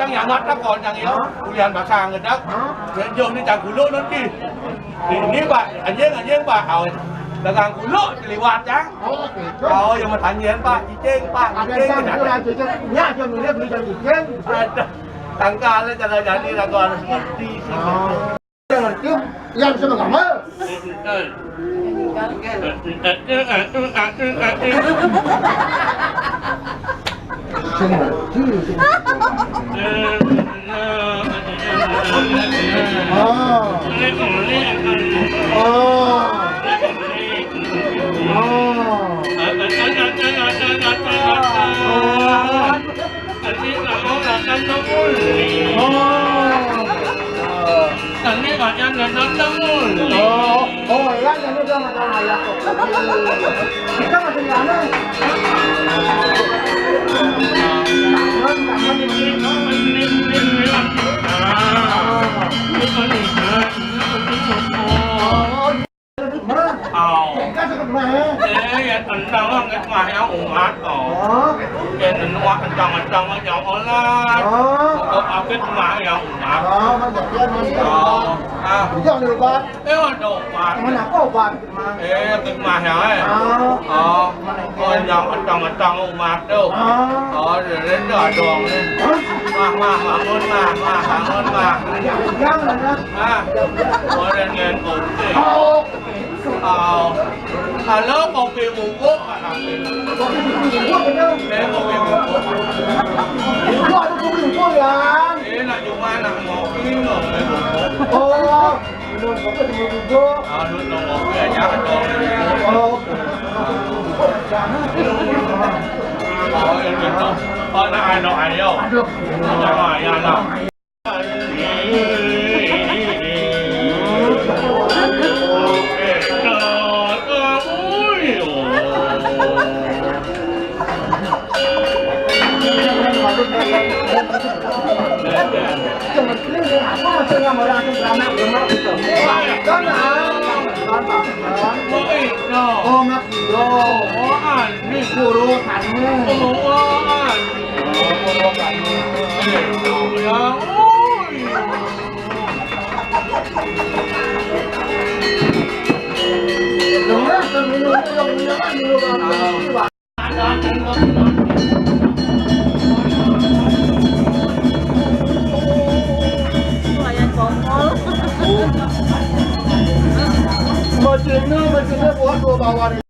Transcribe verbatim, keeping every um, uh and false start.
Yang mata kau yang ya, kuliah pasang ngedak. Hah? Jom ni cang guluk nanti. Ini, Pak, anjing, anjing, Pak. Awas. Dagang guluk liwat, ya. Oh, gitu. Kau yang bertanya, Pak, cicing, Pak, ada cicing, yang ada. Cicing. Ya, dia milih beli dan cicing. Ada. Tangkal, kalau jadi, aku harus ngerti sih. Oh. Yang ngerti, yang bisa menggambar. Sing ngerti, sing. Ah. Ah. Ah. Ah. Tadi kamu datang ke muli. Oh. Tadi banyak datang ke muli. Oh, oh, ya, jadi udah makan ayam kok. Kita masih di mana? Kangen, kangen. Ah, ini kan ikan. Oh. Hah? Au. Ikan sakit mah, ya? Eh, ya, tentang lah, nggak mah yang umat, oh. Oh. Ya, tentang, tentang, tentang, yang olah. Oh. Kok apa mah yang umat? Oh, Mas Japian, Mas Japian. Oh. Ah. Itu yang diubat. Eh, ada ubat. Mana kok obat, Mas? Eh, nggak mah ya, eh. Oh. Oh. Oh, yang tentang, tentang umat tuh. Oh. Oh, dia, dia ada dong. Hah? Mah, mah, bangun, mah, mah, bangun, mah. Jangan, jangan, ya. Ah, orang yang kopi. Oh. Ah, halo, kopi bubuk, Pak Hakim. Kopi bubuk, bener. Eh, kopi bubuk. Bubuk, ada kopi bubuk, ya. Eh, nak cuma nak ngopi, ngopi bubuk. Oh, minum kopi di bubuk. Ah, dulu ngopi aja, dong. Oh. Oh, ini tuh. Oh, nak ayo, ayo. Aduh. Jangan, ya, lah. Oh, Mak Guru. Oh, Anu. Guru Anu. Oh, Guru Anu. Eh, ya, oi. Dengar, minum, minum, minum, minum. Lumayan bongol. Bajingan, bajingan buat dua bawah.